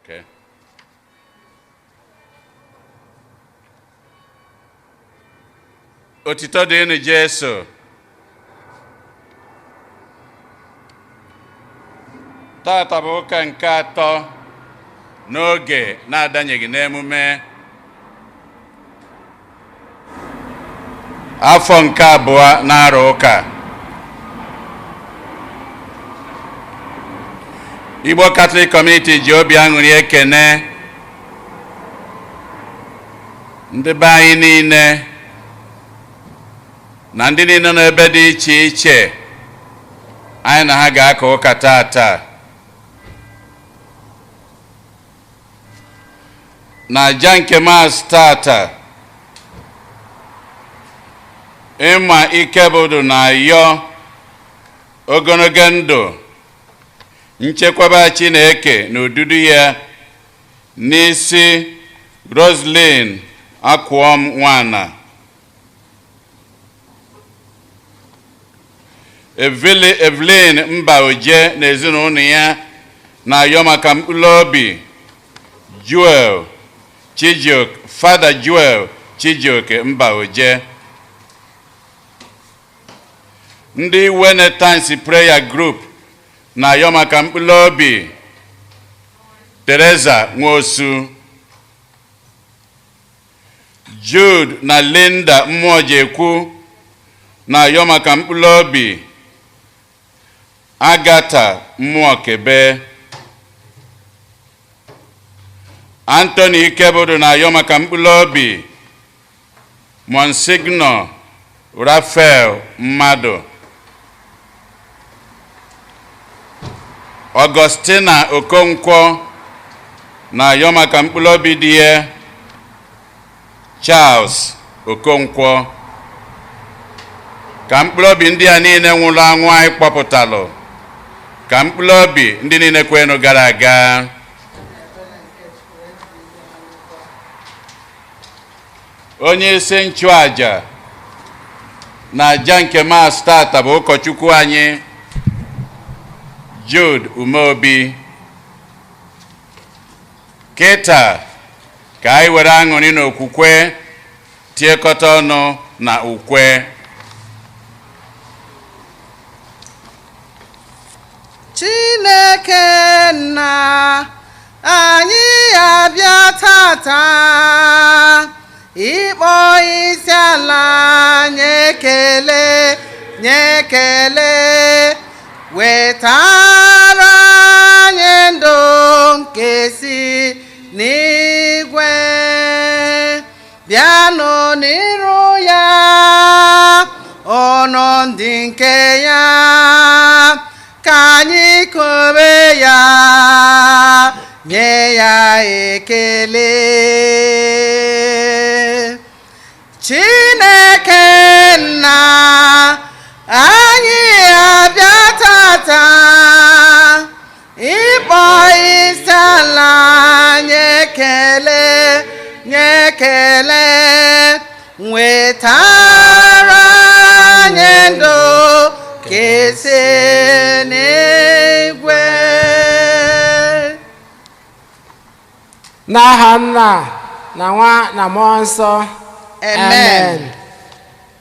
Okay. Otito dịrị Jesu. Tata bụ ụka nke atọ n'oge na-adanyeghị n'emume afọ nke abụọ na-arụ ụka. Igbo Catholic Community ji obi aṅụrị ekene ndị be anyị niile na ndị niile nọ ebe dị iche iche anyị na ha ga-aka ụka tata. Na aja nke Mass tata, ịma Ikebudu na-ayọ ogologo ndụ, nchekwaba Chineke na odudu ya n'isi Roslyn Akwọm Nwana, Evelyn Mbaoje na ezinụlọ ya na-ayọ maka mkpụrụ obi Joel Chijioke, Fada Joel Chijioke Mbaoje. Ndị Wenetans Prayer Group na-ayọ maka mkpụrụ obi Teresa Nwosu, Jude na Linda Mmụọjekwu na-ayọ maka mkpụrụ obi Agatha Mmụọkebe. Anthony Ikebudu na-ayọ maka mkpụrụ obi Monsignor Raphael Mmadụ. Augustina Okonkwo na-ayọ maka mkpụrụ obi di ya Charles Okonkwo. Ka mkpụrụ obi ndị a niile nwụrụ anwụ anyị kpọpụtalụ, ka mkpụrụ obi ndị niile kwenụ gara aga. Onye isi nchụaja na aja nke Mass tata bụ ụkọchukwu anyị Jude Umeobi. Kịta ka anyị were aṅụrị na okwukwe tiekọta ọnụ na ukwe. Chineke nna anyị abịa tata ịkpọ isi ala nye ekele, nye ekele, wetara anyị ndụ nke si n'igwe. Bịanụ n'iru ya, ọnụ ndị nke ya, ka anyị kobe ya, nye ya ekele. Chineke nna anyị abịa tata ịkpọ isi ala nye ekele, nye ekele, nwetara anyị ndụ kesi n'igwe. N'aha Nna na Nwa na Mmụọ Nsọ. Amen.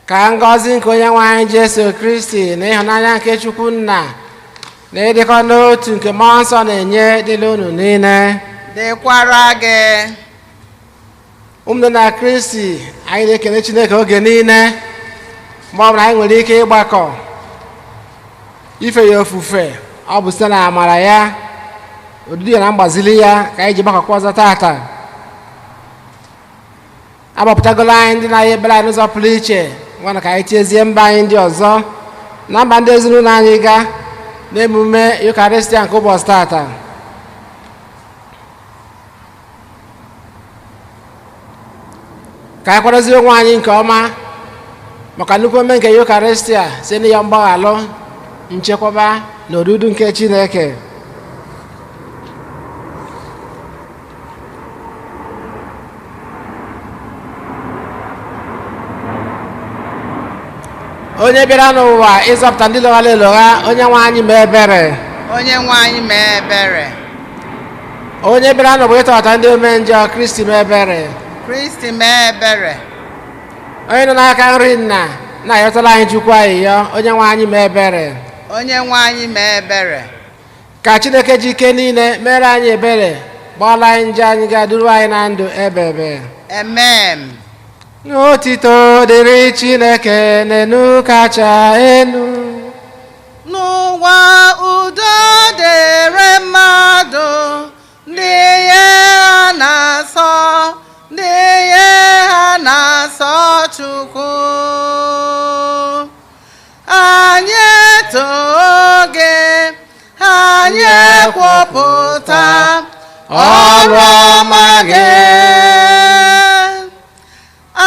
Ka ngọzi nke Onye nwe anyị Jesu Kristi na ịhụnanya nke Chukwu Nna na ịdịkọ n'otu nke Mmụọ Nsọ na-enye dịrị unu niile. Dịkwara gị. Ụmụnne na Kristi, anyị na-ekele Chineke oge niile mgbe ọbụla anyị nwere ike ịgbakọ ife ya ofufe. Ọ bụ site na amara ya, odudu ya na mgbazili ya ka anyị ji gbakọkwa ọzọ tata. Agbapụtagolo anyị ndị na-ahịa ebere anyị n'ụzọ pụrụ iche. Ngwana, ka anyị tiezie mba anyị ndị ọzọ na mba ndị ezinụlọ anyị ga n'emume Yukarịstịa nke ụbọchị tata. Ka anyị kwadozie onwe anyị nke ọma maka nnukwu eme nke Yukarịstịa site n'ịyọ mgbaghalụ, nchekwaba na odudu nke Chineke. Onye bịara n'ụwa ịzọpụta ndị lọghara elogha, Onye nwe anyị mee ebere. Onye nwe anyị mee ebere. Onye bịara n'ụwa ịtọghata ndị ome njọ, Kristi mee ebere. Kristi mee ebere. Onye nọ n'aka nri nna na-ayọtala anyị Chukwu ayịyọ, onye nwe anyị mee ebere. Onye nwe anyị mee ebere. Ka Chineke ji ike niile mere anyị ebere, gbaala anyị njọ anyị, ga-aduru anyị na ndụ ebebe. Amen. Otito dịrị Chineke n'enu kacha enu. N'ụwa, udo dịrị mmadụ ndị ihe ha na-asọ, ndị ihe ha na-asọ Chukwu. Anyị etoo gị, anyị ekwupụta ọrụ ọma gị,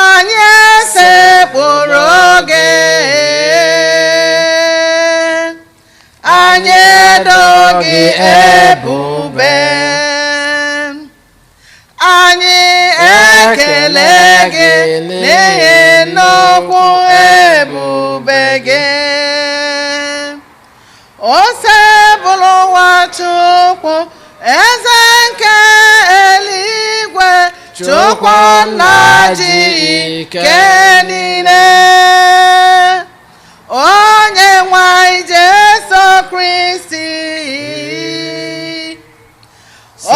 anyị esekpụrụ gị, anyị edo gị ebube, anyị ekele gị n'ihi nnukwu ebube gị. Osebụlụwa Chukwu, eze nke eluigwe, Chukwu nna ji ike niile, onye nwe anyị Jesu Kristi,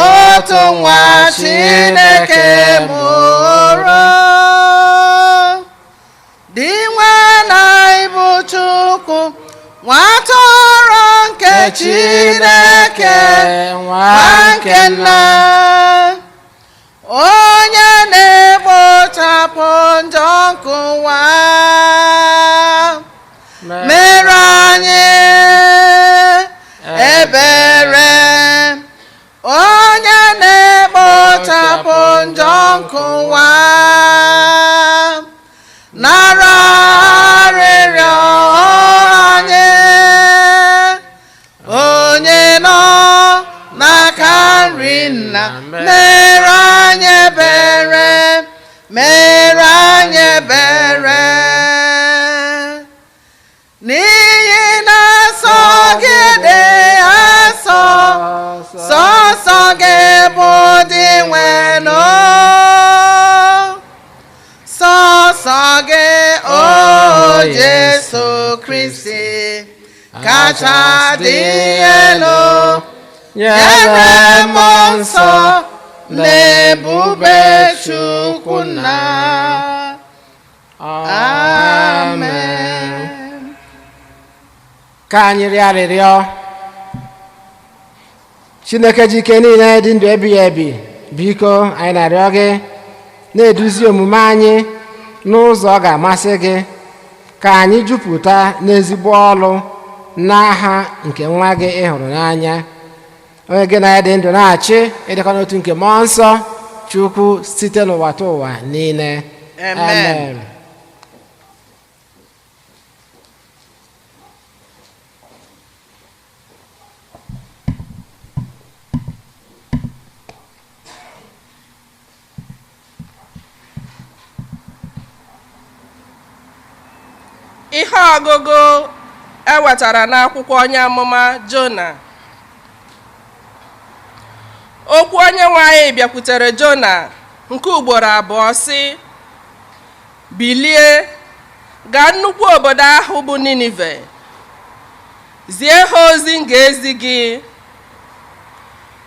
otu nwa Chineke mụrụ, dị nwe na ịbụ Chukwu, nwa atụrụ nke Chineke, nwa nke nna, onye na-egbochapụ njọ nke ụwa, mere anyị ebere. Onye na-ekpochapụ njọ nke ụwa, nara arịrịọ anyị. Onye nọ n'aka nri nna, mere anyị ebere, mere anyị ebere. N'ihi na sọ gị dị asọ, sọsọ gị bụ Dinwenụ, sọsọ gị, o Jesu Kristi, kacha dị elu, nyere mmụọ nsọ na ebube Chukwu nna. Amen. Ka anyị rịọ arịrịọ. Chineke ji ike niile, dị ndụ ebighị ebi, biko anyị na-arịọ gị, na-eduzi omume anyị n'ụzọ ọ ga-amasị gị, ka anyị jupụta n'ezigbo ọlụ, n'aha nke nwa gị ị hụrụ n'anya, onye gị na ya dị ndụ na-achị, ịdịkọ n'otu nke mmụọ nsọ Chukwu, site n'ụwa ta ụwa niile. Amen. Ihe ọgụgụ e wetara n'akwụkwọ onye amụma Jona. Okwu onye nwe anyị bịakwutere Jona nke ugboro abụọ, sị, "Bilie, gaa nnukwu obodo ahụ bụ Ninive, zie ha ozi m ga-ezi gị."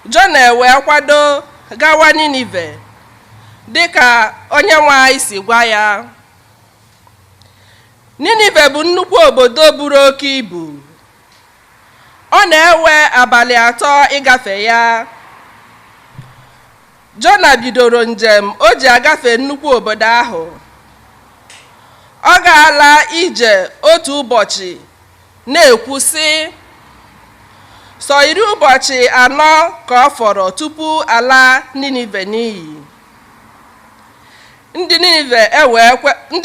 Jona wee kwado gawa Ninive dịka onye nwe anyị si gwa ya. Ninive bụ nnukwu obodo buru oke ibu. Ọ na-ewe abalị 3 ịgafe ya. Jona bidoro njem o ji agafe nnukwu obodo ahụ. Ọ gaala ije otu ụbọchị, na-ekwu sị, "Sọ 40 ụbọchị ka ọ fọrọ tupu ala Ninive n'iyi." Ndị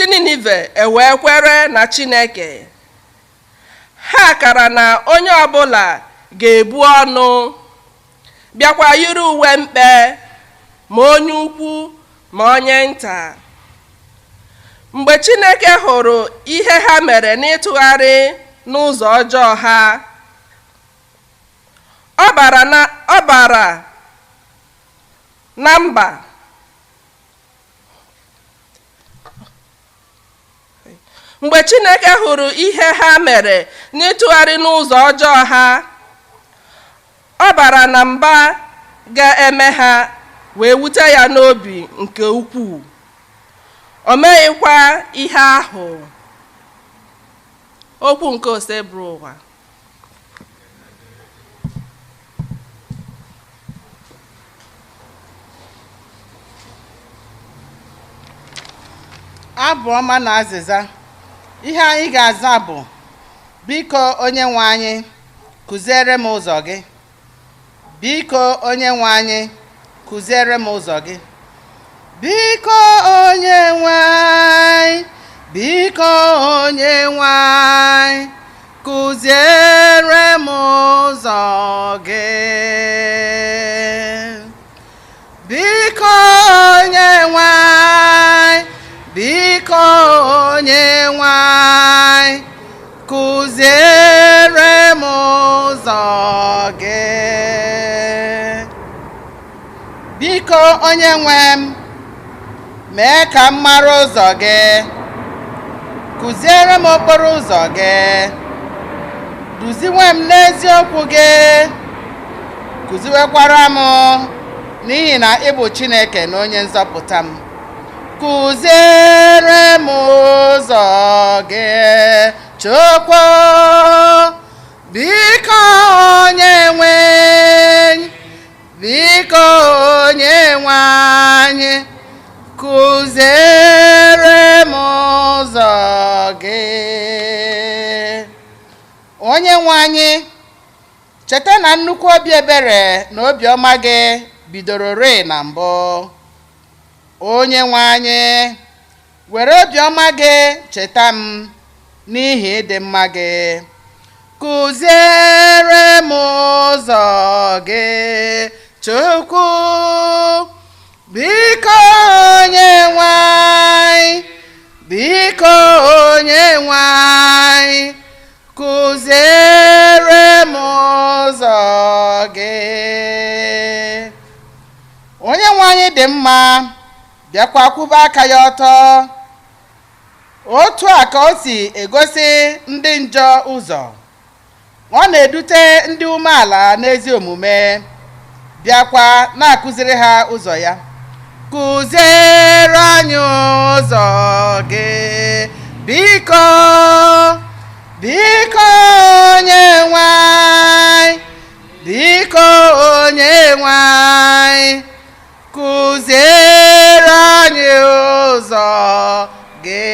Ninive ewee kwere na Chineke. Ha kara na onye ọbụla ga-ebu ọnụ, bịakwa yiri uwe mkpe, ma onye ukwu ma onye nta. Mgbe Chineke hụrụ ihe ha mere n'ịtụgharị n'ụzọ ọjọọ ha, ọ bara na ọ bara. Na mba. Mgbe Chineke hụrụ ihe ha mere n'ịtụgharị n'ụzọ ọjọọ ha, ọ bara na mba ga-eme ha wee wute ya n'obi nke ukwuu. O meghịkwa ihe ahụ. Okwu nke Osebụrụwa. Abụ ọma na azịza. Ihe anyị ga-aza bụ: biko onye nwe anyị, kụziere m ụzọ gị. Biko onye nwe anyị, kụziere m ụzọ gị. Biko onye nwe anyị, biko onye nwe anyị, kụziere m ụzọ gị. Biko onye nwe anyị, biko onye nwe anyị, kụziere m ụzọ gị. Biko onye nwe m, mee ka m mara ụzọ gị. Kụziere m okporo ụzọ gị. Duziwe m n'eziokwu gị. Kụziwekwara m, n'ihi na ị bụ Chineke na onye nzọpụta m. Kụziere m ụzọ gị, Chukwu. Biko onye nwe, biko onye nwe anyị, kụziere m ụzọ gị. Onye nwe anyị, cheta na nnukwu obi ebere na obiọma gị bidoro rịị na mbụ. Onye nwe anyị, were obiọma gị cheta m n'ihi ịdị mma gị. Kụziere m ụzọ gị, Chukwu. Biko onye nwe anyị, biko onye nwe anyị, kụziere m ụzọ gị. Onye nwe anyị dị mma, bịakwa kwụba aka ya ọtọ. Otu a ka o si egosi ndị njọ ụzọ. Ọ na-edute ndị umeala n'ezi omume, bịakwa na-akụziri ha ụzọ ya. Kụziere anyị ụzọ gị, biko, biko onye nwe anyị, biko onye nwe anyị, kụziere anyị ụzọ gị.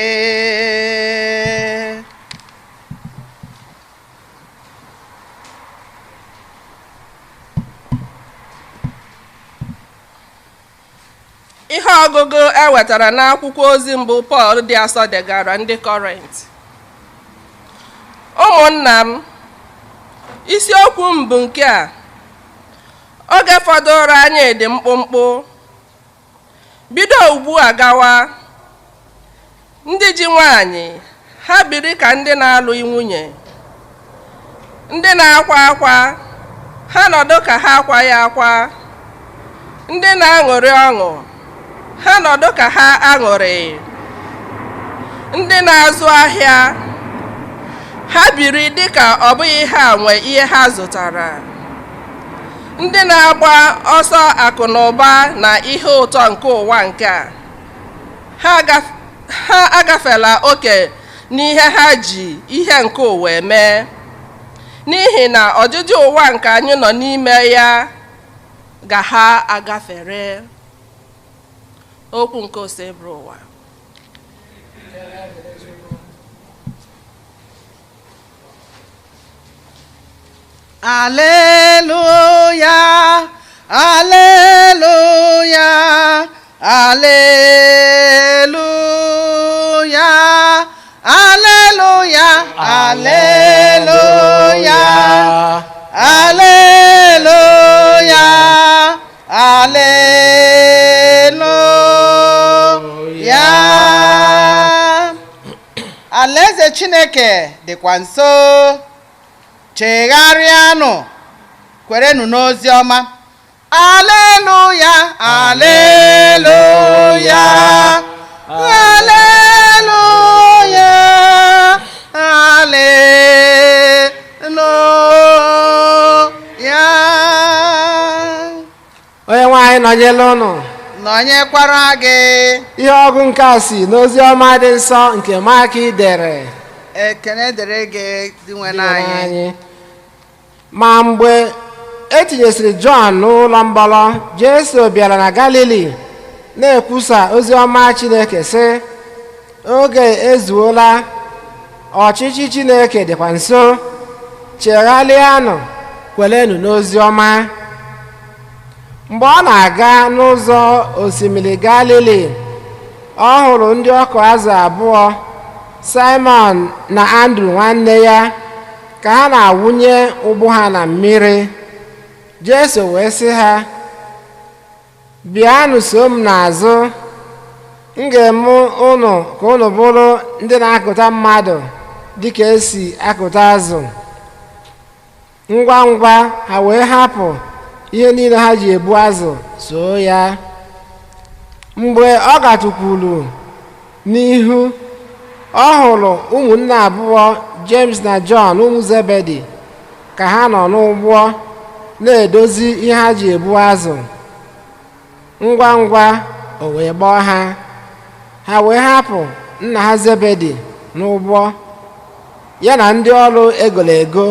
Ihe ọgụgụ e wetara n'akwụkwọ ozi mbụ Pọl dị asọ degara ndị Kọrint. Ụmụnna m, isiokwu m bụ nke a: oge fọdụrụ anyị dị mkpụmkpụ. Bido ugbu a gawa, ndị ji nwaanyị ha biri ka ndị na-alụghị nwunye, ndị na-akwa akwa ha nọdụ ka ha akwaghị akwa, ndị na-aṅụrị ọṅụ ha nọdụ ka ha aṅụrị, ndị na-azụ ahịa ha biri dịka ọ bụghị ha nwe ihe ha zụtara, ndị na-agba ọsọ akụ na ụba na ihe ụtọ nke ụwa nke a, ha agafela oke n'ihe ha ji ihe nke ụwa eme, n'ihi na ọjụjụ ụwa nke anyị nọ n'ime ya ga ha agafere. Okwu nke Osebụrụwa. Alleluia, Alleluia, Alleluia, Alleluia, Alleluia, Alleluia, Alleluia. Alaeze Chineke dịkwa nso. Chegharịanụ, kwerenụ n'ozi ọma. Aleluya, aleluya, aleluya, aleluya. Onye nwe anyị nọnyere ụnụ. Nọnyekwara gị. Ihe ọgụ nke a si n'ozi ọma dị nsọ nke Mak dere. Ekene dịrị gị, Dinwenụ anyị. Anyị. Ma mgbe etinyesịrị Jọn n'ụlọ mkpọrọ, Jesu bịara na Galili na-ekwusa ozi ọma Chineke, sị: "Oge ezuola, ọchịchị Chineke dịkwa nso. Chegharịanụ, kwelenụ n'ozi ọma." Mgbe ọ na-aga n'ụzọ osimiri Galili, ọ hụrụ ndị ọkụ azụ abụọ, Simon na Andrew nwanne ya, ka ha na-awụnye ụgbụ ha na mmiri. Jesu wee sị ha: "Bịanụ so m n'azụ, m ga-eme unu ka unu bụrụ ndị na-akụta mmadụ dịka esi akụta azụ." Ngwa ngwa, ha wee hapụ ihe niile ha ji ebu azụ, soo ya. Mgbe ọ gatụkwuru n'ihu, ọ hụrụ ụmụnne abụọ, James na John, ụmụ Zebedi, ka ha nọ n'ụgbọ na-edozi ihe ha ji ebu azụ. Ngwa ngwa, o wee gbọọ ha. Ha wee hapụ nna ha Zebedi n'ụgbọ ya na ndị ọrụ egolo ego,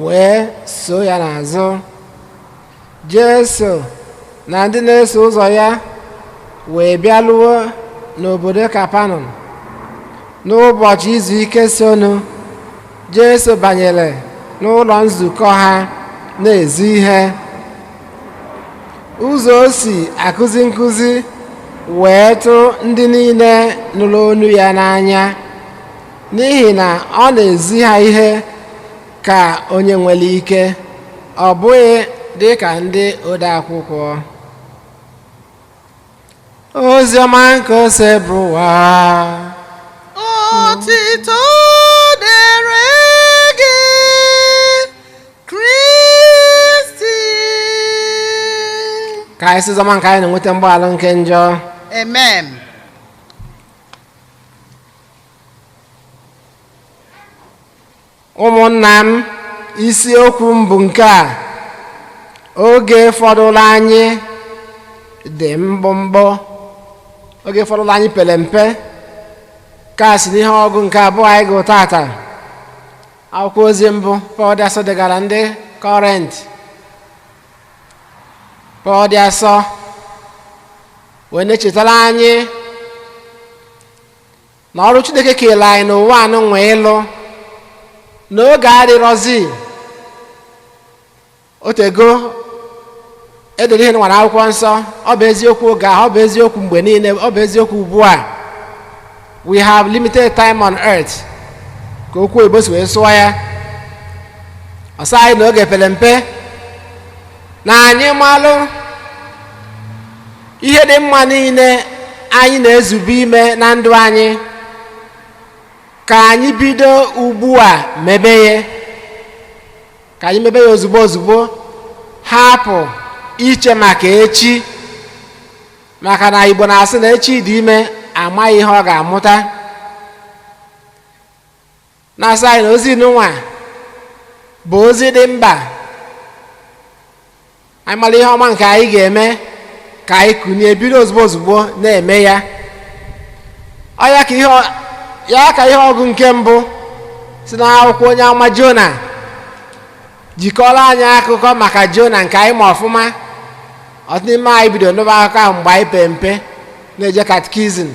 wee so ya n'azụ. Jesu na ndị na-eso ụzọ ya wee bịaruo n'obodo Kapanọm. N'ụbọchị izu ike sonu, Jesu banyere n'ụlọ nzukọ ha na-ezi ihe. Ụzọ o si akụzi nkụzi wee tụ ndị niile nụrụ olu ya n'anya, n'ihi na ọ na-ezi ha ihe ka onye nwere ike, ọ bụghị dị ka ndị ode akwụkwọ. Ozi ọma nke Osebụwa. Otito dịrị gị, Kristi. Ka anyị sị ọma nke anyị na-enweta mgbaghara nke njọ. Amen. Ụmụnna m, isiokwu m bụ nke a: oge fọdụrụ anyị dị mkpụmkpụ, oge fọdụrụ anyị pere mpe. Ka si n'ihe ọgụ nke abụọ anyị gụ tata, akwụkwọ ozi mbụ Pọl dị asọ degara ndị Kọrent. Pọl dị asọ wee na-echetara anyị na ọrụ Chineke kere anyị n'ụwa anụ nwe ịlụ n'oge adịrọzi. Otego edere ihe nwere akwụkwọ nsọ. Ọ bụ eziokwu oge ahụ, ọ bụ eziokwu mgbe niile, ọ bụ eziokwu ugbu a. We have limited time on earth, ka okwu oyibo si wee sụọ ya. Ọsọ anyị na oge pere mpe, na anyị malụ ihe dị mma niile anyị na-ezube ime na ndụ anyị, ka anyị bido ugbu a mebe ya, ka anyị mebe ya ozugbo ozugbo, hapụ iche maka echi, maka na Igbo na-asị na echi dị ime, amaghị ihe ọ ga-amụta. Na-asị anyị na ozi nụnwa bụ ozi dị mkpa. Anyị mara ihe ọma nke anyị ga-eme, ka anyị kunie bido ozugbo ozugbo na-eme ya. Ọ ya ka ihe ya ka ihe ọgụ nke mbụ si n'akwụkwọ onye amụma Jona jikọrọ anyị akụkọ maka Jona nke anyị ma ọfụma. Ọtụtụ n'ime anyị bido nụba akụkọ ahụ mgbe anyị pe mpe na-eje catechism,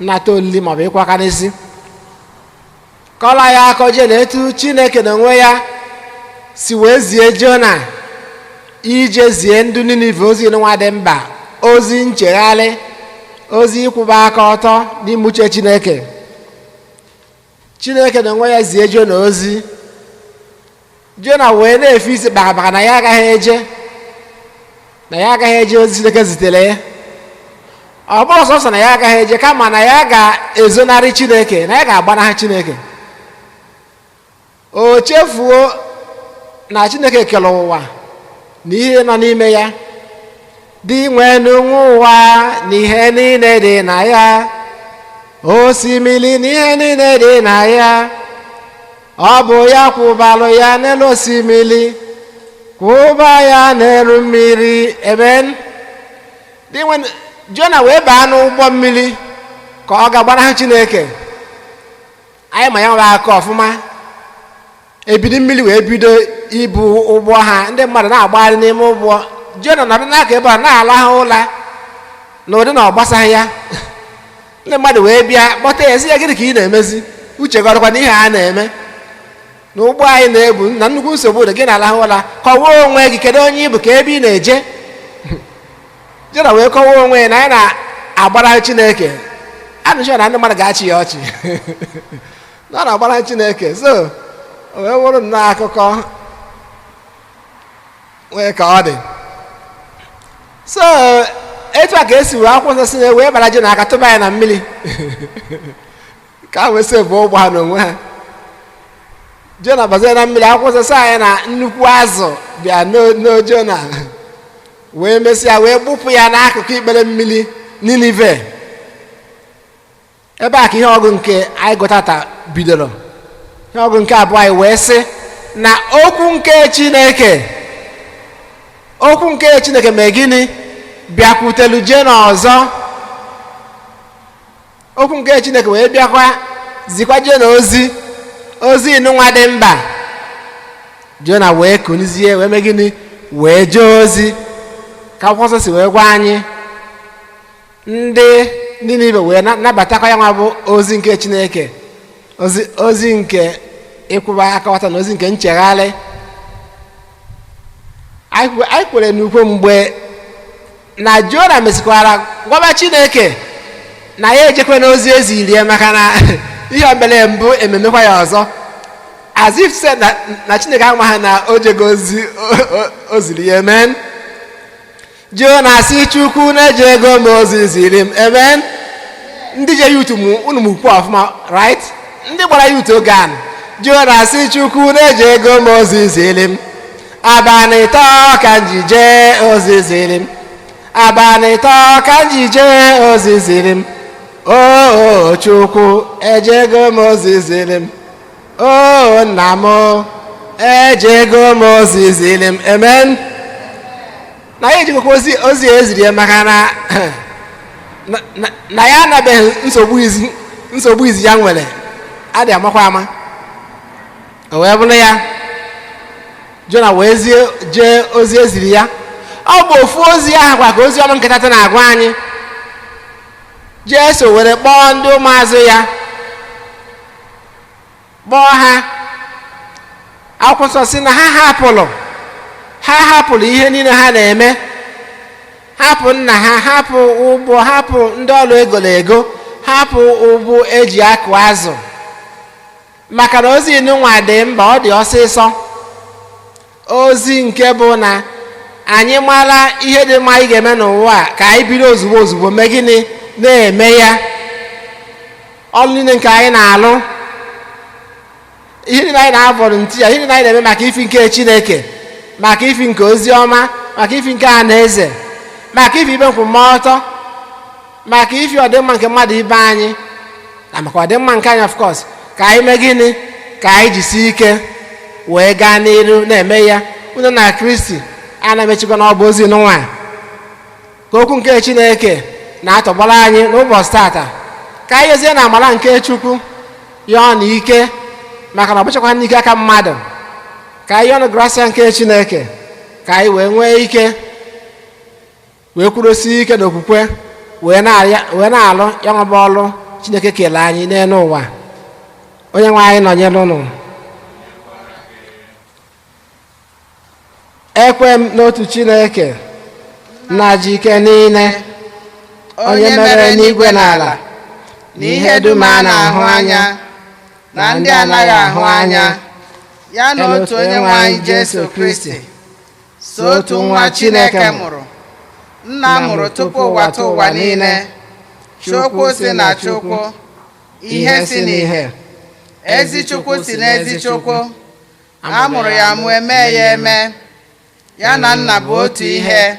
nnata olili maọbụ ịkwa aka n'isi. Kọrọ ya akọ jee na etu Chineke n'onwe ya si wee zie Jona ije zie ndị Ninive ozi nwa dị mkpa, ozi nchegharị, ozi ịkwụba aka ọtọ n'ime uche Chineke. Chineke n'onwe ya zie Jona ozi. Jona wee na-efe isi kpakapaka na ya agaghị eje, na ya agaghị eje ozi Chineke zitere ya. Ọ bụrụ sọsọ na ya agaghị eje, kama na ya ga-ezonarị Chineke, na ya ga-agbanaha Chineke. O chefuo na Chineke kere ụwa na ihe nọ n'ime ya. Dị nwenu ụwa na ihe niile dị na ya, osimiri na ihe niile dị na ya. Ọ bụ ya kwụbalụ ya n'elu osimiri, kwụba ya n'elu mmiri. Amen. Dị nwenu Jona wee baa n'ụgbọ mmiri ka ọ ga-agbanahụ Chineke. Anyị ma ya nwere akụkọ ọfụma. Ebili mmiri wee bido ibu ụgbọ ha, ndị mmadụ na-agbagharị n'ime ụgbọ. Jona nọdụ n'aka ebe a na-alahụ ụla na ụdị na ọ gbasaghị ya. Ndị mmadụ wee bịa kpọta ya, sị ya, gịnị ka ị na-emezi? Uche gị ọdịkwa n'ihe a na-eme na ụgbọ anyị na-ebu na nnukwu nsogbu dị, gị na-alahụ ụla? Kọwaa onwe gị, kedu onye ị bụ, ka ebe ị na-eje? Jona wee kọwaa onwe ya na anyị na-agbara Chineke. Anụchọ na ndị mmadụ ga-achị ya ọchị na ọ na-agbara Chineke. So o wee wụrụ nnọọ akụkọ nwee ka ọ dị. So etu a ka esi wee akwụkwọ nsọ si na wee bara Jona aka, tụba ya na mmiri ka a wee save ụgbọ ha n'onwe ha. Jona bazie na mmiri, akwụkwọ nsọ sị anyị na nnukwu azụ bịa n'o Jona, wee mesịa wee gbupụ ya n'akụkụ ikpere mmiri Ninive. Ebe a ka ihe ọgụ nke anyị gụtata bidoro. Ihe ọgụ nke abụọ anyị wee sị na okwu nke Chineke, okwu nke Chineke mee gịnị? Bịakwutelu Jona ọzọ. Okwu nke Chineke wee bịakwa zikwa Jona ozi, ozi nụnwa dị mba. Jona wee kunizie, wee mee gịnị? Wee jee ozi ka akwụkwọ nsọ si wee gwa anyị. Ndị Ninive wee nabatakwa ya nwa bụ ozi nke Chineke, ozi, ozi nke ịkwụba aka ọtọ na ozi nke nchegharị. Anyị kwere n'ukwe mgbe na Jona mesikwara gwaba Chineke na ya ejekwe n'ozi eziri ya, maka na ihe obere mbụ ememekwa ya ọzọ, as if said na Chineke amaghị na o jego ozi o ziri ya. Amen. Jona sị, Chukwu na-eje ego m ozi ziri m. Amen. Ndị je youth unu m ukwu ọfụma, right? Ndị gbara youth oge a. Jona sị, Chukwu na-eje ego m ozi ziri m, abalị ịtọ ka m ji jee ozi ziri m, abalị ịtọ ka m ji jee ozi ziri m. O Chukwu, ejego m ozi ziri m. O nna m, ejego m ozi ziri m. Amen. Na ya ejikwa ozi, ozi eziri ya, maka na ya anabeghị nsogbu izi, nsogbu izi ya nwere adị amakwa ama. O wee bụrụ ya, Jona wee zie jee ozi eziri ya. Ọ bụ ofu ozi ahụ kwa ka ozi ọma nkịta na-agwa anyị. Jesu were kpọọ ndị ụmụazụ ya, kpọọ ha. Akwụkwọ nsọ si na ha hapụrụ ihe niile ha na-eme, hapụ nna ha, hapụ ụgbọ, hapụ ndị ọrụ egoro ego, hapụ ụgbụ eji akụ azụ, maka na ozi nwa dị mba, ọ dị ọsịsọ. Ozi nke bụ na anyị mara ihe dị mma anyị ga-eme n'ụwa a, ka anyị bido ozugbo ozugbo mee gịnị? Na-eme ya. Ọrụ niile nke anyị na-alụ, ihe niile anyị na-avolunteer, ihe niile anyị na-eme maka ifi nke Chineke, maka ifi nke ozi ọma, maka ifi nke anaeze, maka ifi ibe nkwụmọtọ, maka ifi ọdịmma nke mmadụ ibe anyị, na maka ọdịmma nke anyị, of course, ka anyị mee gịnị? Ka anyị jisie ike wee gaa n'iru na-eme ya. Unu na Kristi a na-emechikwa n'ọba ozi n'ụwa ka okwu nke Chineke na-atọgbọrọ anyị n'ụbọchị tata. Ka anyị yezie na amara nke Chukwu yọọ na ike, maka na ọ bụchakwa n'ike aka mmadụ. Ka anyị yọọ grasia nke Chineke, ka anyị wee nwee ike wee kwurosie ike n'okwukwe, wee na-alụ ya nwaba ọlụ Chineke kele anyị n'elu ụwa. Onye nwe anyị nọnyere ụnụ. Ekwe m n'otu Chineke na ji ike niile, onye mere n'igwe na ala na ihe dum a na-ahụ anya na ndị anaghị ahụ anya, ya na otu onye nwe anyị Jesu Kristi, so otu nwa Chineke mụrụ, nna mụrụ tupu ụwa tụ ụwa niile, Chukwu si na Chukwu, ihe si n'ihe, ezi Chukwu si n'ezi Chukwu, a mụrụ ya mụ, eme ya eme, ya na nna bụ otu ihe.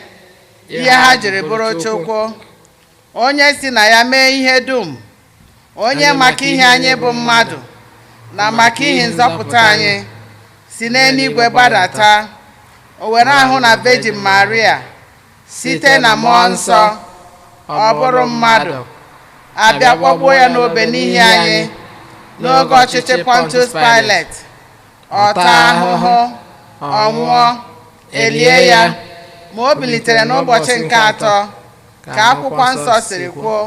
Ihe ha jiri bụrụ Chukwu, onye si na ya mee ihe dum, onye maka ihe anyị bụ mmadụ na maka ihe nzọpụta anyị si n'eluigwe gbadata, o were ahụ na Virgin Maria, site na Mmụọ Nsọ ọ bụrụ mmadụ, abịa kpọgbuo ya n'obe n'ihi anyị n'oge ọchịchị Pontius Pilate, ọ taa ahụhụ, ọ nwụọ, elie ya, ma o bilitere n'ụbọchị nke atọ ka akwụkwọ nsọ siri kwuo,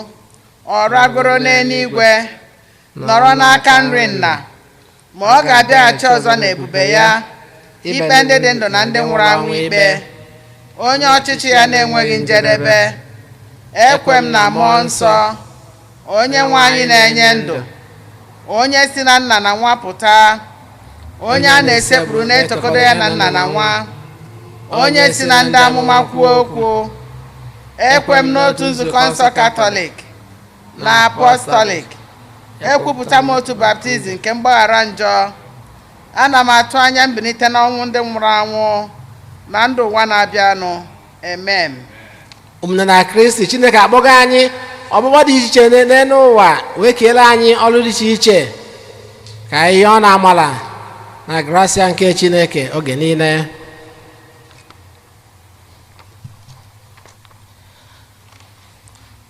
ọ ragoro n'eluigwe, nọrọ n'aka nri nna, ma ọ ga-abịaghachi ọzọ n'ebube ya ikpe ndị dị ndụ na ndị nwụrụ anwụ ikpe, onye ọchịchị ya na-enweghị njedebe. Ekwe m na Mmụọ Nsọ, onye nwe anyị na-enye ndụ, onye si na nna na nwa pụta, onye a na-esekpuru na-etokọdo ya na nna na nwa, onye si na ndị amụma kwuo okwu. Ekwe m n'otu nzukọ nsọ Katọlik na Apọstọlik. Ekwupụta m otu baptizim nke mgbaghara njọ. Ana m atụ anya mbilite n'ọnwụ ndị nwụrụ anwụ na ndụ ụwa na-abịanụ. Amen. Ụmụnne na Kristi, Chineke akpọgo anyị ọgbụgbọ dị iche iche n'elu ụwa, wee keere anyị ọrụ dị iche iche ka ihe ọ na-amala na grasia nke Chineke oge niile.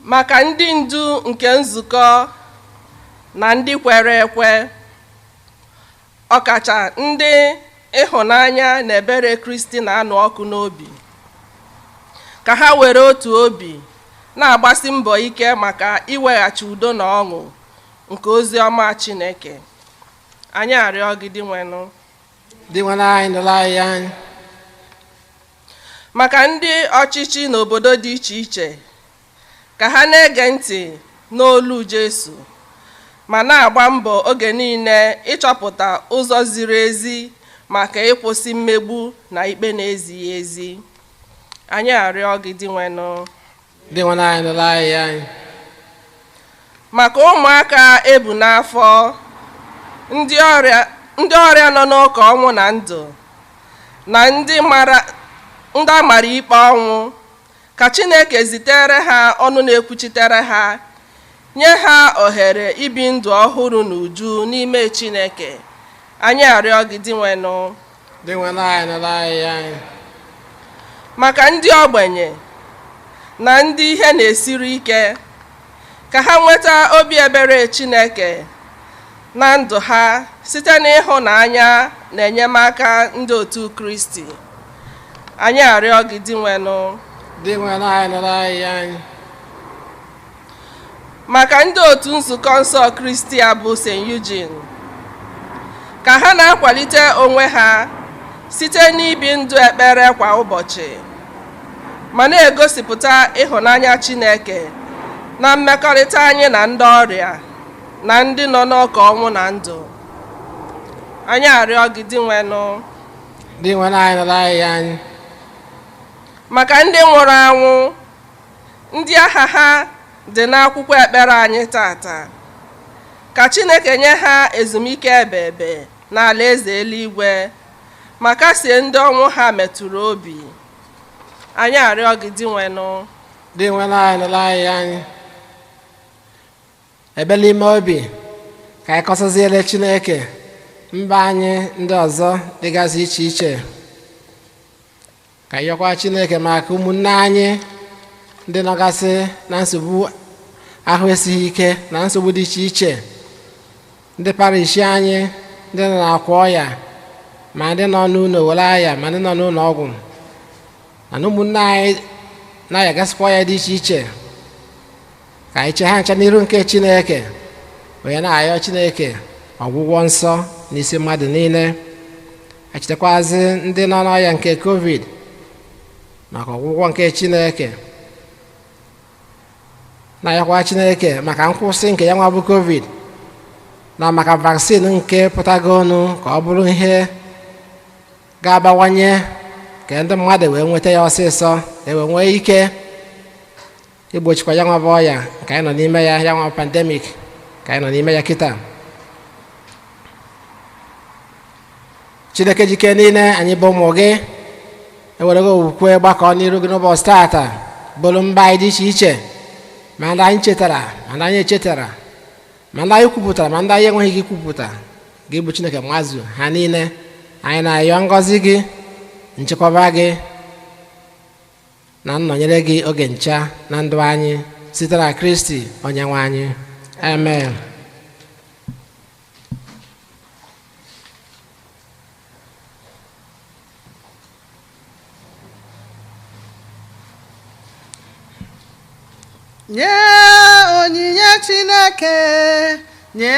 Maka ndị ndu nke nzukọ na ndị kwere ekwe, ọkacha ndị ịhụnanya na ebere Kristi na-anụ ọkụ n'obi, ka ha were otu obi na-agbasi mbọ ike maka iweghachi udo na ọṅụ nke ozi ọma Chineke. Anyị arịọ gị, Dinwenụ. Dinwenụ anyị, nụrụ anyị anyị. Maka ndị ọchịchị n'obodo dị iche iche, ka ha na-ege ntị n'olu Jesu ma na-agba mbọ oge niile ịchọpụta ụzọ ziri ezi maka ịkwụsị mmegbu na ikpe na-ezighị ezi. Anyị arịọ gị, Dinwenụ. Dinwenụ anyị, nụrụ anyị anyị. Maka ụmụaka ebu n'afọ, ndị ọrịa nọ n'ụka ọnwụ na ndụ, na ndị a mara ikpe ọnwụ, ka Chineke zitere ha ọnụ na-ekwuchitere ha, nye ha ohere ibi ndụ ọhụrụ n'uju n'ime Chineke. Anyị arịọ gị, Dinwenụ. Dinwenụ anyị, nụrụ anyị anyị. Maka ndị ogbenye na ndị ihe na-esiri ike, ka ha nweta obi ebere Chineke na ndụ ha site n'ịhụnanya na enyemaka ndị otu Kristi. Anyị arịọ gị, Dinwenụ. Dinwenụ anyị, nụrụ anyị anyị. Maka ndị otu nzukọ nsọ Kristi a bụ St. Eugene, ka ha na-akwalite onwe ha site n'ibi ndụ ekpere kwa ụbọchị, ma na-egosipụta ịhụnanya Chineke na mmekọrịta anyị na ndị ọrịa na ndị nọ n'ọkụ ọnwụ na ndụ. Anyị arịọ gị, Dinwenụ. Dinwenụ anyị, nụrụ anyị anyị. Maka ndị nwụrụ anwụ, ndị aha ha dị n'akwụkwọ ekpere anyị tata, ka Chineke nye ha ezumike ebebe n'ala eze eluigwe, ma kasie ndị ọnwụ ha metụrụ obi. Anyị arịọ gị, Dinwenụ. Dinwenụ anyị, nụrụ anyị anyị. Ebele ime obi ka anyị kọsaziere Chineke mba anyị ndị ọzọ dịgasị iche iche, ka anyị yọkwa Chineke maka ụmụnne anyị ndị nọgasị na nsogbu ahụ esighị ike na nsogbu dị iche iche, ndị parish anyị ndị nọ n'akwa ọya, ma ndị nọ n'ụlọ were aya, ma ndị nọ n'ụlọ ọgwụ, na ụmụnne anyị na-ayagasịkwa ọya dị iche iche, ka anyị chee ha ncha n'iru nke Chineke, onye na-ayọ Chineke ọgwụgwọ nsọ n'isi mmadụ niile. Echetakwazi ndị nọ n'ọya nke COVID maka ọgwụgwọ nke Chineke, na-ayọkwa Chineke maka nkwụsị nke ya nwa bụ COVID, na maka vaccine nke pụtagonu ka ọ bụrụ ihe ga-abawanye ka ndị mmadụ wee nweta ya ọsịsọ, wee nwee ike igbochikwa ya nwa bụ ọya nke anyị nọ n'ime ya, ya nwa pandemic ka anyị nọ n'ime ya kịta. Chineke jike niile, anyị bụ ụmụ gị, Ewerego okwukwe gbakọ n'iru gị n'ụbọchị tata, bụrụ mba anyị dị iche iche, ma ndị anyị chetara, ma ndị anyị echetara, ma ndị anyị kwupụtara, ma ndị anyị enweghị ike ikwupụta. Gị bụ Chineke mazụ ha niile. Anyị na-ayọ ngọzi gị, nchekwaba gị na nnọnyere gị oge ncha na ndụ anyị, site na Kristi onyenwe anyị. Amen. Nye onyinye Chineke, nye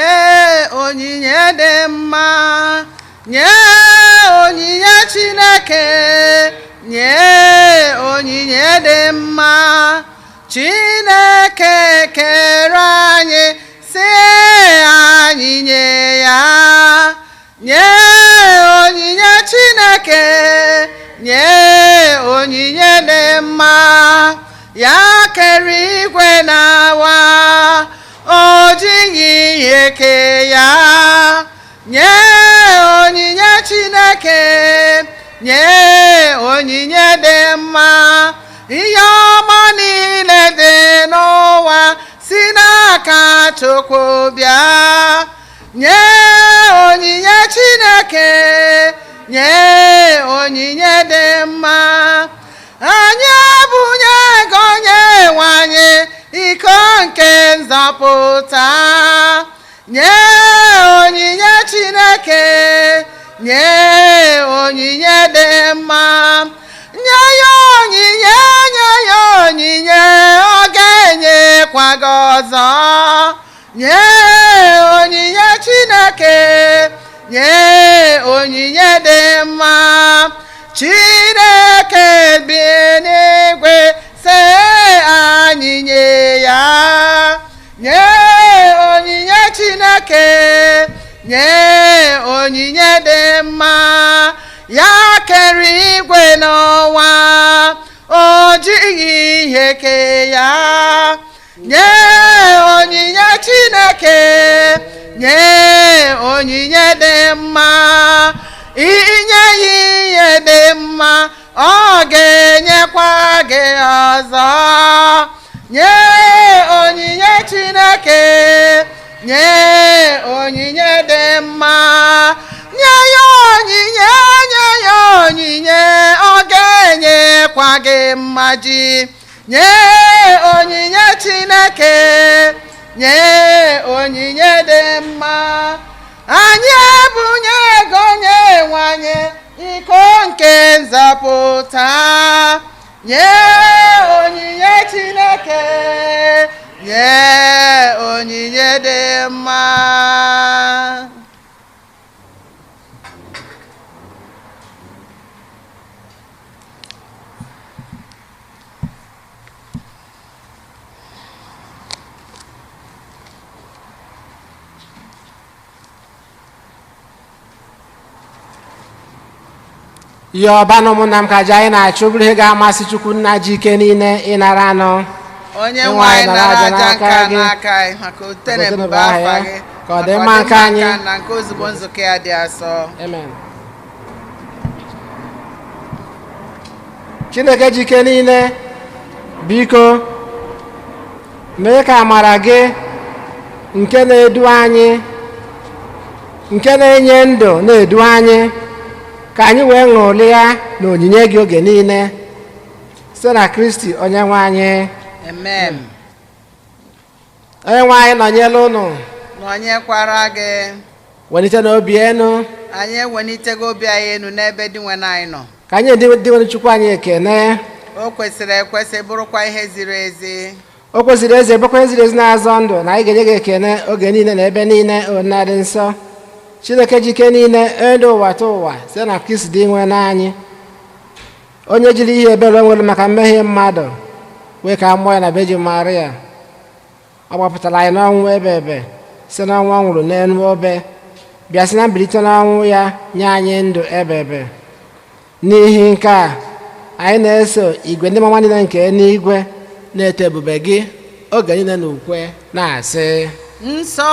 onyinye dị mma, nye onyinye Chineke, nye onyinye dị mma. Chineke kere anyị, sị anyị nye ya. Nye onyinye Chineke, nye onyinye dị mma. Ya kere igwe na-awa, o jighị ihe kee ya. Nye onyinye Chineke, nye onyinye dị mma. Ihe ọma niile dị n'ụwa si n'aka Chukwu bịa. Nye onyinye Chineke, nye onyinye dị mma. Anyị abụnye ego onye nwe anyị iko nke nzọpụta. Nye onyinye Chineke, nye onyinye dị mma. Nye ya onyinye, nye ya onyinye, ọ ga-enyekwa gị ọzọ. Nye onyinye Chineke, nye onyinye dị mma. Chineke bi n'igwe sị anyị nye ya. Nye onyinye Chineke, nye onyinye dị mma. Ya kere igwe n'ụwa, o jighị ihe kee ya. Nye onyinye Chineke, nye onyinye dị mma. Inye ya ihe dị mma, ọ ga-enyekwa gị ọzọ. Nye onyinye Chineke, nye onyinye dị mma. Nye ya onyinye, nye ya onyinye, ọ ga-enyekwa gị mmaji. Nye onyinye Chineke, nye onyinye dị mma. Anyị ebunye ego onye nwe anyị iko nke nzọpụta. Nye onyinye Chineke, nye onyinye dị mma. Ihe ọba na ụmụnna m, ka aja anyị na-achụ bụrụ ihe ga-amasị Chukwu nna ji ike niile ịnara anụ. Onye nwe anyị, nara aja nke a n'aka anyị maka otite na ebube afa gị, ka ọ dị mma nke anyị na nke ozugbo nzukọ ya dị asọ. Amen. Chineke ji ike niile, biko mee ka amara gị nke na-edu anyị, nke na-enye ndụ, na-edu anyị, ka anyị wee ṅụrịa na onyinye gị oge niile, site na Kristi onye nwe anyị. Amen. Onye nwe anyị nọnyere ụnụ. Nọnyekwara gị. Welite n'obi enu. Anyị ewelitego obi anyị enu n'ebe dị nwe anyị nọ. Ka anyị dị Chukwu anyị ekene. O kwesịrị ekwesị, bụrụkwa ihe ziri ezi. O kwesịrị eze, bụkwa ziri ezi na-azọ ndụ, na anyị ga-enye gị ekene oge niile na ebe niile, ona dị nsọ, Chineke jike niile, onye dị ụwa ta ụwa, site na Kristi dị nwe n'anyị, onye jiri ihe ebere o nwere maka mmehie mmadụ wee ka mmụọ ya na Virgin Maria. Ọ gbapụtara anyị n'ọnwụ ebe ebe site n'ọnwụ ọ nwụrụ n'elu obe, bịa sị na mbilite n'ọnwụ ya nye anyị ndụ ebe ebe. N'ihi nke a, anyị na-eso igwe ndị mama niile nke eluigwe na-eto ebube gị oge niile na ukwe na-asị: Nsọ.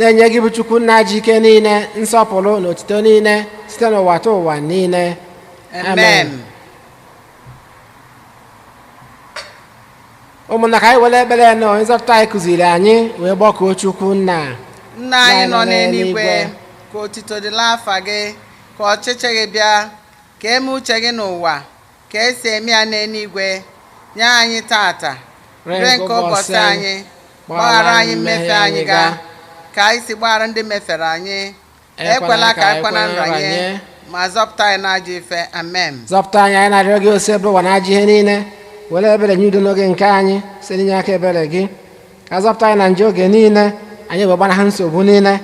Na-enye gị bụ Chukwu nna ji ike niile, nsọpụrụ na otuto niile site n'ụwa ta ụwa niile. Amen. Ụmụnna, ka anyị were ekpere na onye nzọpụta anyị kụziri anyị wee gbakọọ Chukwu nna. Nna anyị nọ n'eluigwe, ka otito dịla afa gị, ka ọchịchị gị bịa, ka eme uche gị n'ụwa ka esi eme ya n'eluigwe. Nye anyị tata nri nke ụbọchị anyị, gbaghara anyị mmefe anyị ga ka anyị si gbaghara ndị mefere anyị, ekwela ka anyị kwana nranye, ma zọpụta anyị n'ajọ ife. Amen. Zọpụta anyị, anyị na-arịọ gị, ose bụ ụwa na ajọ ihe niile, were ebere nye udo n'oge nke anyị site n'inye aka ebere gị. Ka zọpụta anyị na nje oge niile, anyị wee gbanahụ nsogbu niile,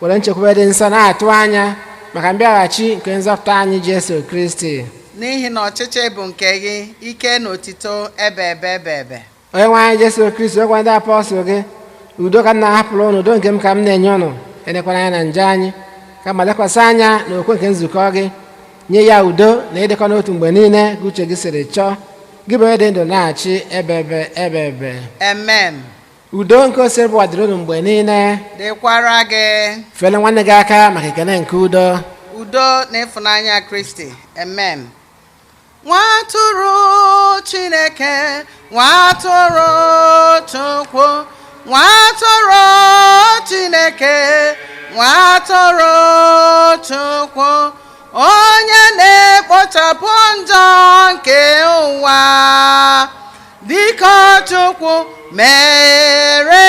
were nchekwube dị nsọ na-atụ anya maka mbịaghachi nke nzọpụta anyị Jesu Kristi. N'ihi na ọchịchị bụ nke gị, ike na otito ebe ebe ebe ebe. Onye nwe anyị Jesu Kristi, okwa ndị apọstụl gị, udo ka m na-ahapụrụ ụnụ, udo nke m ka m na-enye ụnụ, elekwana anya na nje anyị, kama lekwasị anya na okwe nke nzukọ gị, nye ya udo na ịdịkọ n'otu mgbe niile ka uche gị siri chọọ, gị bụ onye dị ndụ na-achị ebe ebe ebe ebe. Amen. Udo nke osebụwa dịrị unu mgbe niile. Dịkwara gị. Fele nwanne gị aka maka ekene nke udo. Udo na ịfụnanya Kristi. Amen. Nwa atụrụ Chineke, nwa atụrụ Chukwu, nwa atụrụ Chineke, nwa atụrụ Chukwu, onye na-ekpochapụ njọ nke ụwa, biko Chukwu mere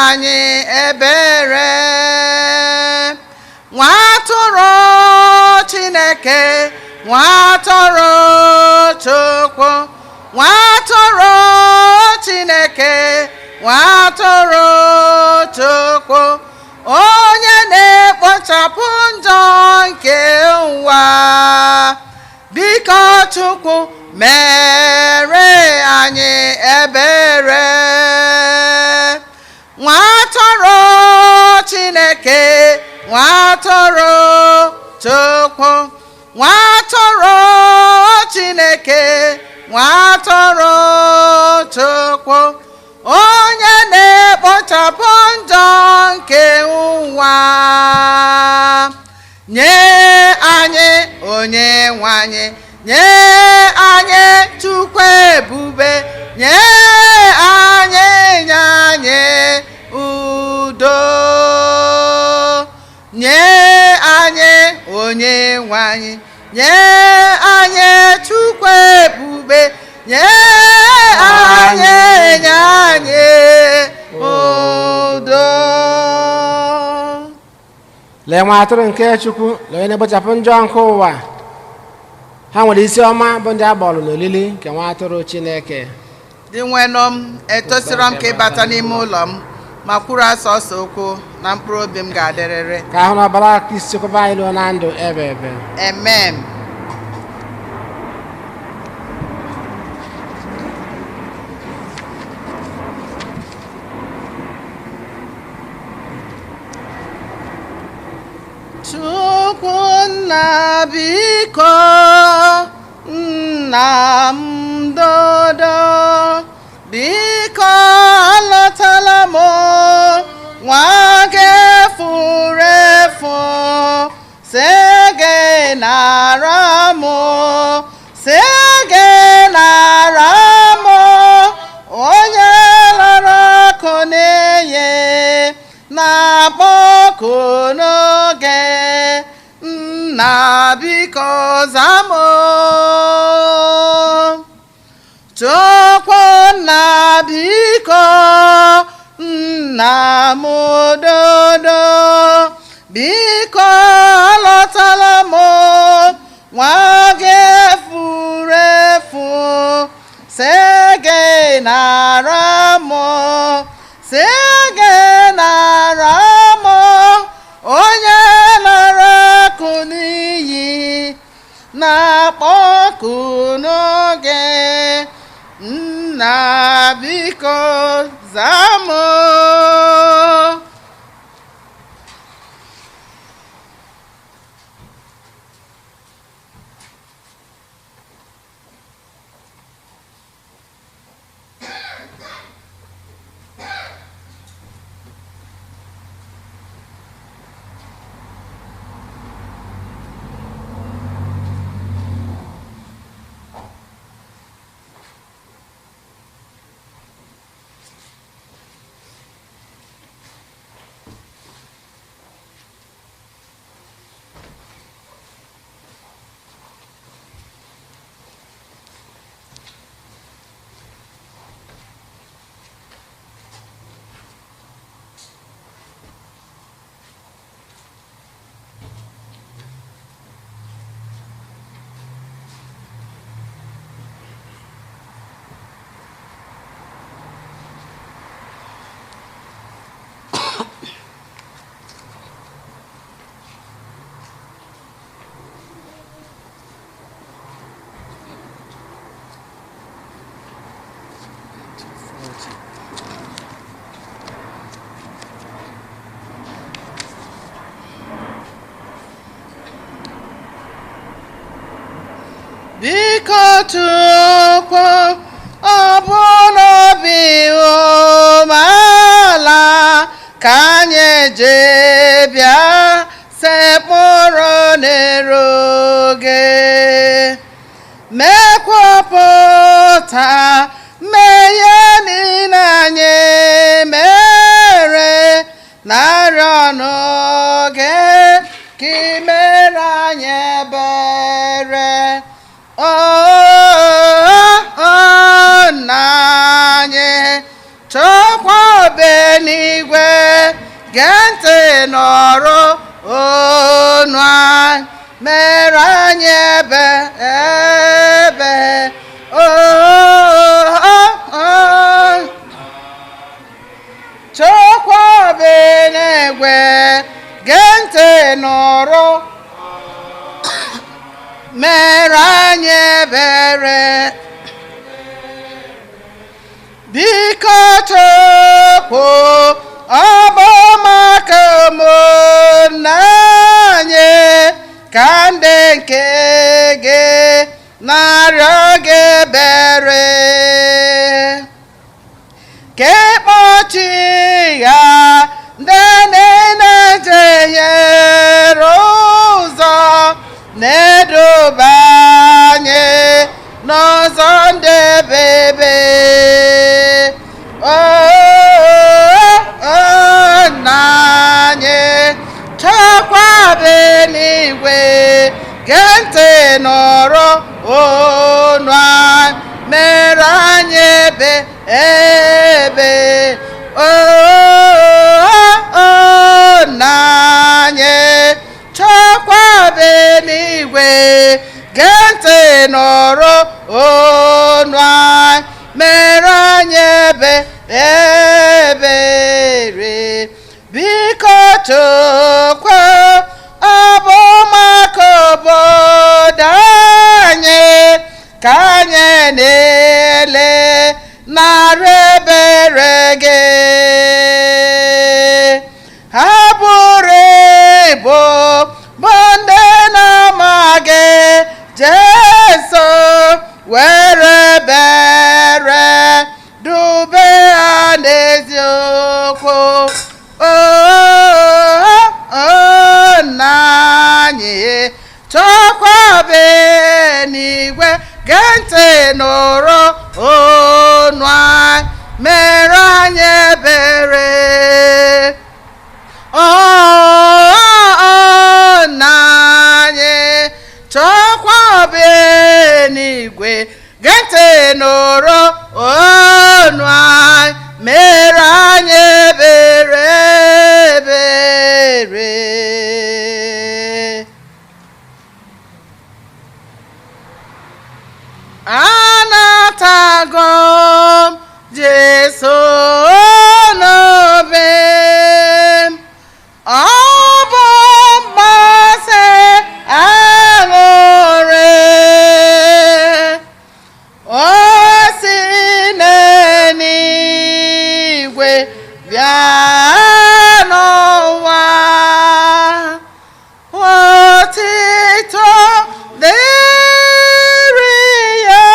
anyị ebere. Nwa atụrụ Chineke, nwa atụrụ Chukwu, nwa atụrụ Chineke, nwa atụrụ Chukwu, onye na-ekpochapụ njọ nke ụwa, biko Chukwu mere anyị ebere. Nwa atụrụ Chineke, nwa atụrụ Chukwu, nwa atụrụ Chineke, nwa atụrụ Chukwu, onye na-ekpochapụ njọ nke ụwa, nye anyị onye nwe anyị, nye anyị Chukwu ebube, nye anyị, nye anyị udo, nye anyị onye nwe anyị, nye anyị Chukwu ebube, nye anyị, nye anyị udo. Lee nwa atụrụ nke Chukwu, lee onye na-ekpochapụ njọ nke ụwa. Ha nwere isi ọma bụ ndị a gbọrọ n'olili nke nwa atụrụ Chineke. Dị nwenụ m, etosiro m ka ịbata n'ime ụlọ m, ma kwuru asọsọ okwu na mkpụrụ obi m ga-adịrịrị. Ka ahụ na ọbara Kristi chekwaba anyị ruo na ndụ ebe ebe. Amen. Chukwu nna, biko nna m dodo, biko alọtala m, nwa gị furu efu, sị gị nara m, sị gị nara m, onye lara akụ n'iyi na-akpọ ọkụ n'oge, nna biko zaa m. Chukwu nna, biko nna m dodo, biko alọtala m, nwa gị furu efu, sị gị nara m, sị gị nara m, onye lara akụ n'iyi na-akpọ ọkụ n'oge, nna biko zaa m. Biko Chukwu, ọ bụ n'obi umeala ka anyị ji bịa sekpụrụ n'eru gị. Mekwupụta mmehie niile anyị mere na-arịọ n'oge ka ị mere anyị ebere. O nna anyị chọkwa obe n'igwe, gee ntị nọrọ onu anyị, mere anyị ebe ebe. O chọkwa obe n'igwe, gee ntị nọrọ, mere anyị ebere. Biko Chukwu, ọ bụ maka ụmụnne anyị ka ndị nke gị na-arịọ gị ebere, ka ịkpọchi ya ndị niile jehiere ụzọ na-eduba anyị n'ụzọ ndị ebebe. O nna anyị chekwabe n'igwe, gee ntị nọrọ onu anyị, mere anyị ebe ebe. O nna anyị chekwabe n'igwe, gee ntị nọrọ onu anyị, mere anyị ebe ebere. Biko Chukwu, ọ bụ maka obodo anyị ka anyị na-ele narị ebere gị. Ha buru ibu bụ ndị na-amaghị Jesu, were ebere dube ha n'eziokwu. O nna anyị chọkwabe n'igwe, gee ntị nụrụ onu anyị, mere anyị ebere. O nna anyị chọkwabe n'igwe, gee ntị nụrụ onu anyị, mere anyị ebere ebere. Anatago m Jesu n'obe m, ọ bụ mgbasị aṅụrị. O si n'eluigwe bịa n'ụwa, otito dịrị ya.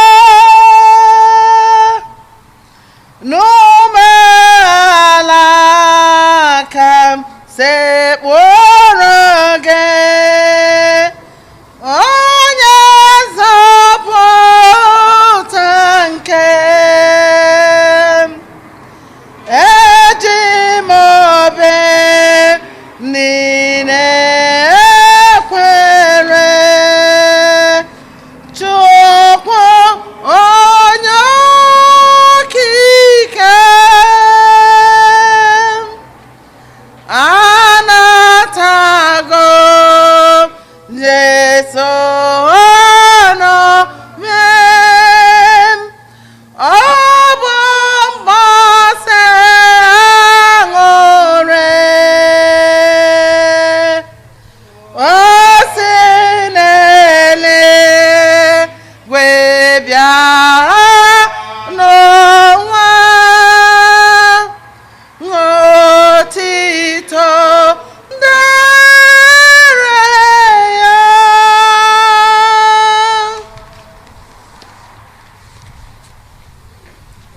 bịa n'ụwa. Otito dịrị ya.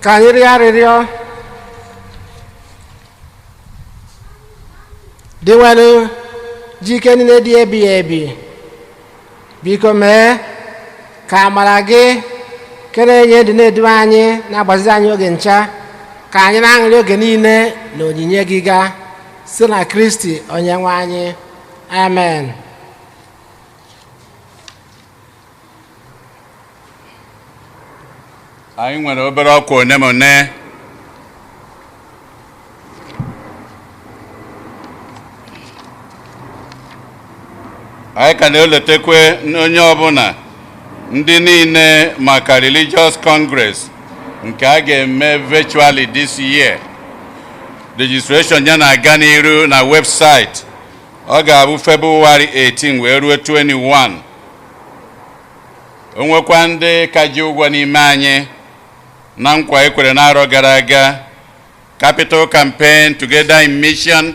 Ka anyị rịọ arịrịọ. Dịnwenụ ji ike niile dị ebighị ebi, biko mee ka amara gị nke na-enye ndụ na-edu anyị, na-agbazi anyị oge ncha, ka anyị na-aṅụrị oge niile na onyinye gị gaa site na Kristi onye nwe anyị. Amen. Anyị nwere obere ọkwa one ma one. Anyị ka na-elotekwe onye ọbụla, ndị niile, maka Religious Congress nke a ga-eme virtually this year. Registration ya na-aga n'iru na website. Ọ ga-abụ February 18 wee ruo 21. O nwekwa ndị ka ji ụgwọ n'ime anyị na nkwa ekwere n'arọ gara aga, Capital Campaign Together in Mission,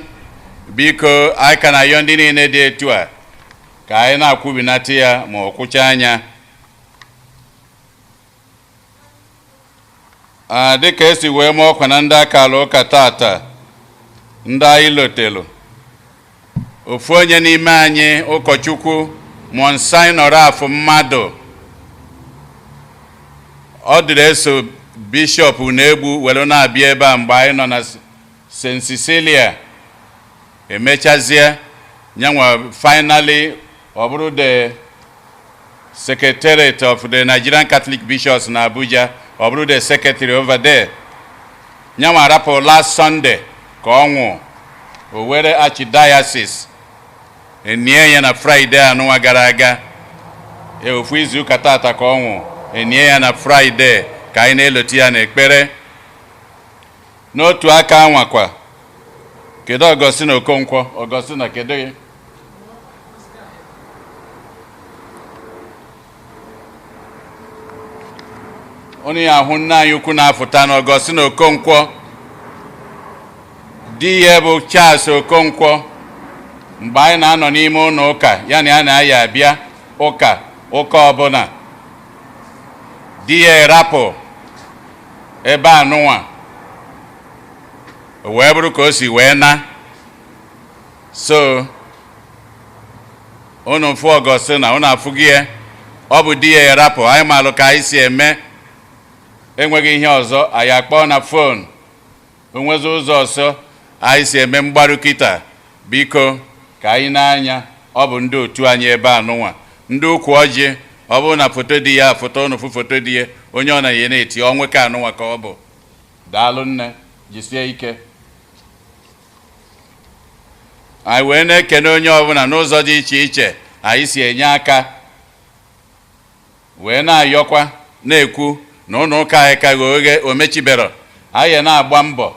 biko anyị ka na-ayọ ndị niile dị etu a ka anyị na-akwụbinata ya ma ọ kwụcha anya. A dịka esi wee mee ọkwa na ndị aka ala ụka tata, ndị anyị lotelu, ofu onye n'ime anyị, ụkọchukwu Monsignor afụ mmadụ ọ dịrị eso Bishọp na-egbu were na-abịa ebe a mgbe anyị nọ na St. Cecilia, emechazie nyanwa finally ọ bụrụ the Secretariat of the Nigerian Catholic Bishops na Abuja, ọ bụrụ the secretary over there. Nyanwa arapụ last Sunday ka ọ nwụ. O were archdiocese enie ya na Friday anụnwa gara aga. E ofu izu ụka tata ka ọ nwụ, enie ya na Friday. Ka anyị na-eloti ya n'ekpere. N'otu aka anwakwa, kedu Augustina Okonkwo? Augustina, kedu ya? Onye ya ahụ nna anyị ukwu na-afụta na Augustina Okonkwo, di ya bụ Charles Okonkwo. Mgbe anyị na-anọ n'ime ụlọ ụka ya na ya na-aya abịa ụka, ụka ọbụla di ya erapụ ebe anụnwa, o wee bụrụ ka o si wee na so unu fụ Augustina, unu afụghị ya, ọ bụ di ya erapụ. Anyị malụ ka anyị si eme, enweghị ihe ọzọ anyị akpọọ na phone, onwezi ụzọ ọzọ anyị si eme mgbaru kịta. Biko ka anyị na-anya, ọ bụ ndị otu anyị ebe a nụnwa, ndị ukwu ọjị. Ọ bụrụ na foto dị ya, foto unu fụ foto dị ya, onye ọ na-enye na-eti ọnwụ ka anụnwa ka ọ bụ. Daalụ nne, jisie ike. Anyị wee na-ekene onye ọbụla n'ụzọ dị iche iche anyị si enye aka, wee na-ayọkwa na-ekwu na ụlọ ụka anyị ka ghe oghe, o mechibero. Anyị na-agba mbọ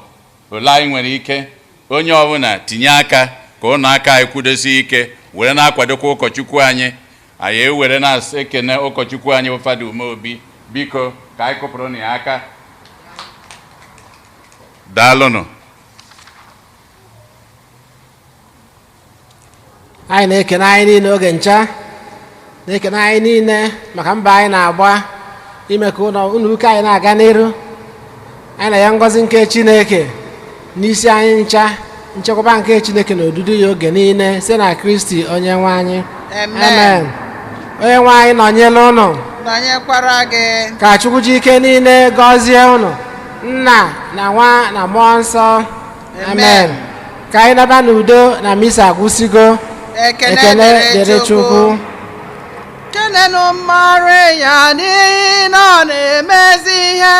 ole anyị nwere ike. Onye ọbụla tinye aka ka ụlọ aka anyị kwudosie ike, were na-akwadokwa ụkọchukwu anyị. Anyị ewere na-ekene ụkọchukwu anyị bụ Fada Umeobi. Biko ka anyị kụpụrụ na ya aka. Daalụnụ. Anyị na-ekene anyị niile oge ncha, na-ekene anyị niile maka mba anyị na-agba ime ka ụlọ ụka anyị na-aga n'iru. Anyị na ya ngọzi nke Chineke n'isi anyị ncha, nchekwaba nke Chineke na odudu ya oge niile, site na Kristi onye nwe anyị. Amen. Onye nwe anyị nọnyere ụnụ. Nọnyekwara gị. Ka Chukwu ji ike niile gọzie ụnụ, Nna na Nwa na Mmụọ Nsọ. Amen. Ka anyị naba n'udo na misa agwụsigo. Ekene Ekele dịrị dịrị Chukwu. Chukwu. Kenenu Maria n'ihi na ọ na-emezi ihe.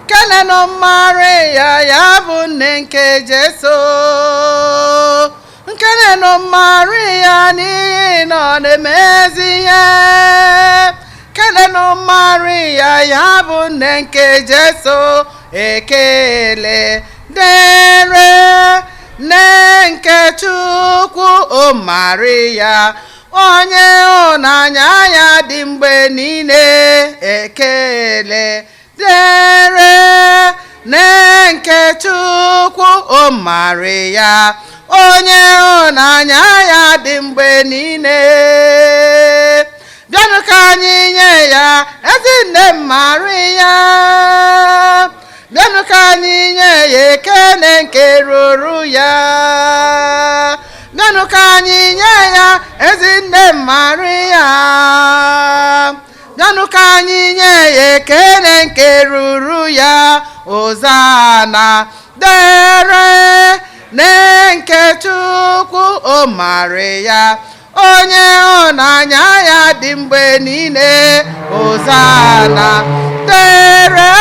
Kenenu Maria, ya bụ nne nke Jesu. Kenenu Maria n'ihi na ọ na-emezi ihe. Kenenu Maria, ya bụ nne nke Jesu. Ekele dịrị nne nke Chukwu, o Maria. Onye ịhụnanya ya dị mgbe niile. Ekele dịrị nne nke Chukwu, o Maria, onye ịhụnanya ya dị mgbe niile. Bịanụ ka anyị nye ya ezi nne Maria. Bịanụ ka anyị nye ya ekele nke ruru ya. Bịanụ ka anyị nye ya ezi nne Maria. Bịanụ ka anyị nye ya ekele nke ruru ya. Ozana dere nne nke Chukwu, o Maria, onye ịhụnanya ya dị mgbe niile. Ozana dere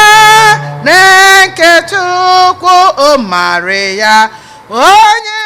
nne nke Chukwu, o Maria, onye